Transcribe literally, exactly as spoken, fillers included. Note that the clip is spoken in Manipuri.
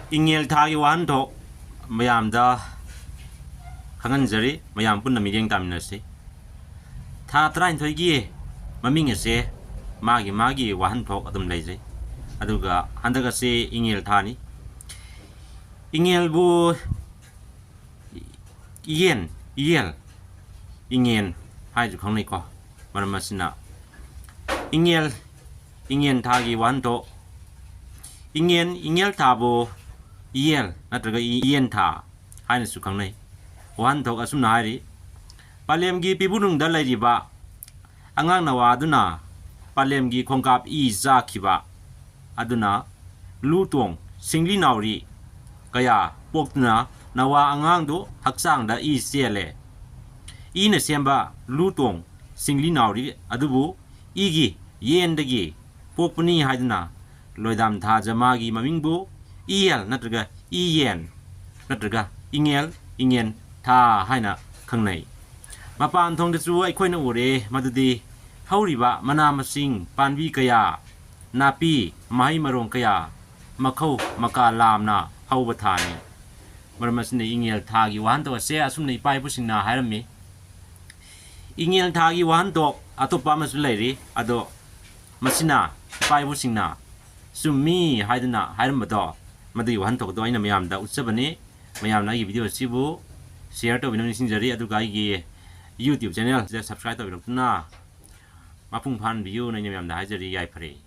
ꯏꯉꯦꯜ ꯊꯥꯒꯤ ꯋꯥꯍꯟꯊꯣꯛ ꯃꯌꯥꯝꯗ ꯈꯪꯍꯟꯖꯔꯤ꯫ ꯃꯌꯥꯝ ꯄꯨꯟꯅ ꯃꯤꯠꯌꯦꯡ ꯇꯥꯃꯤꯟꯅꯁꯤ꯫ ꯊꯥ ꯇꯔꯥꯅꯤꯊꯣꯏꯒꯤ ꯃꯃꯤꯡ ꯑꯁꯦ ꯃꯥꯒꯤ ꯃꯥꯒꯤ ꯋꯥꯍꯟꯊꯣꯛ ꯑꯗꯨꯝ ꯂꯩꯖꯩ꯫ ꯑꯗꯨꯒ ꯍꯟꯗꯛ ꯑꯁꯤ ꯏꯉꯦꯜ ꯊꯥꯅꯤ꯫ ꯏꯉꯦꯜꯕꯨ ꯏꯌꯦꯟ, ꯏꯌꯦꯜ, ꯏꯉꯦꯟ ꯍꯥꯏꯁꯨ ꯈꯪꯅꯩꯀꯣ꯫ ꯃꯔꯝ ꯑꯁꯤꯅ ꯏꯉꯦꯜ, ꯏꯉꯦꯟ ꯊꯥꯒꯤ ꯋꯥꯍꯟꯊꯣꯛ, ꯏꯉꯦꯟ, ꯏꯉꯦꯜ ꯊꯥꯕꯨ ꯏꯌꯦꯜ ꯅꯠꯇ꯭ꯔꯒ ꯏ-, ꯏꯌꯦꯟ ꯊꯥ ꯍꯥꯏꯅꯁꯨ ꯈꯪꯅꯩ꯫ ꯋꯥꯍꯟꯊꯣꯛ ꯑꯁꯨꯝꯅ ꯍꯥꯏꯔꯤ: ꯄꯥꯂꯦꯝꯒꯤ ꯄꯤꯕꯨꯅꯨꯡꯗ ꯂꯩꯔꯤꯕ ꯑꯉꯥꯡ ꯅꯋꯥ ꯑꯗꯨꯅ ꯄꯥꯂꯦꯝꯒꯤ ꯈꯣꯡꯀꯥꯞ ꯏ ꯆꯥꯈꯤꯕ ꯑꯗꯨꯅ ꯂꯨ ꯇꯣꯡ ꯁꯤꯡꯂꯤ ꯅꯥꯎꯔꯤ ꯀꯌꯥ ꯄꯣꯛꯇꯨꯅ ꯅꯋꯥ ꯑꯉꯥꯡꯗꯨ ꯍꯛꯆꯥꯡꯗ ꯏ ꯆꯦꯜꯂꯦ꯫ ꯏꯅ ꯁꯦꯝꯕ ꯂꯨ ꯇꯣꯡ ꯁꯤꯡꯂꯤ ꯅꯥꯎꯔꯤ ꯑꯗꯨꯕꯨ ꯏꯒꯤ ꯌꯦꯟꯗꯒꯤ ꯄꯣꯛꯄꯅꯤ ꯍꯥꯏꯗꯨꯅ ꯂꯣꯏꯗꯥꯝ ꯊꯥꯖ ꯃꯥꯒꯤ ꯃꯃꯤꯡꯕꯨ ꯏꯌꯦꯜ ꯅꯠꯇ꯭ꯔꯒ ꯏꯌꯦꯟ ꯅꯠꯇ꯭ꯔꯒ ꯏꯉꯦꯜ, ꯏꯉꯦꯟ ꯊꯥ ꯍꯥꯏꯅ ꯈꯪꯅꯩ꯫ ꯃꯄꯥꯟ ꯊꯣꯡꯗꯁꯨ ꯑꯩꯈꯣꯏꯅ ꯎꯔꯦ ꯃꯗꯨꯗꯤ ꯍꯧꯔꯤꯕ ꯃꯅꯥ ꯃꯁꯤꯡ ꯄꯥꯝꯕꯤ ꯀꯌꯥ, ꯅꯥꯄꯤ, ꯃꯍꯩ ꯃꯔꯣꯡ ꯀꯌꯥ, ꯃꯈꯧ ꯃꯀꯥ ꯂꯥꯝꯅ ꯍꯧꯕ ꯊꯥꯅꯤ꯫ ꯃꯔꯝ ꯑꯁꯤꯅ ꯏꯉꯦꯜ ꯊꯥꯒꯤ ꯋꯥꯍꯟꯊꯣꯛ ꯑꯁꯦ ꯑꯁꯨꯝꯅ ꯏꯄꯥ ꯏꯄꯨꯁꯤꯡꯅ ꯍꯥꯏꯔꯝꯃꯤ꯫ ꯏꯉꯦꯜ ꯊꯥꯒꯤ ꯋꯥꯍꯟꯊꯣꯛ ꯑꯇꯣꯞꯄ ꯑꯃꯁꯨ ꯂꯩꯔꯤ, ꯑꯗꯣ ꯃꯁꯤꯅ ꯏꯄꯥ ꯏꯄꯨꯁꯤꯡꯅ ꯆꯨꯝꯃꯤ ꯍꯥꯏꯗꯨꯅ ꯍꯥꯏꯔꯝꯕꯗꯣ, ꯃꯗꯨꯒꯤ ꯋꯥꯍꯟꯊꯣꯛꯇꯣ ꯑꯩꯅ ꯃꯌꯥꯝꯗ ꯎꯠꯆꯕꯅꯤ꯫ ꯃꯌꯥꯝꯅ ꯑꯩꯒꯤ video ꯑꯁꯤꯕꯨ share ꯇꯧꯕꯤꯅꯕ ꯅꯤꯡꯁꯤꯡꯖꯔꯤ, ꯑꯗꯨꯒ ꯑꯩꯒꯤ YouTube channel ꯁꯤꯗ subscribe ꯇꯧꯕꯤꯔꯛꯇꯨꯅ ꯃꯄꯨꯡ ꯐꯥꯍꯟꯕꯤꯌꯨꯅ ꯑꯩꯅ ꯃꯌꯥꯝꯗ ꯍꯥꯏꯖꯔꯤ꯫ ꯌꯥꯏꯐꯔꯦ꯫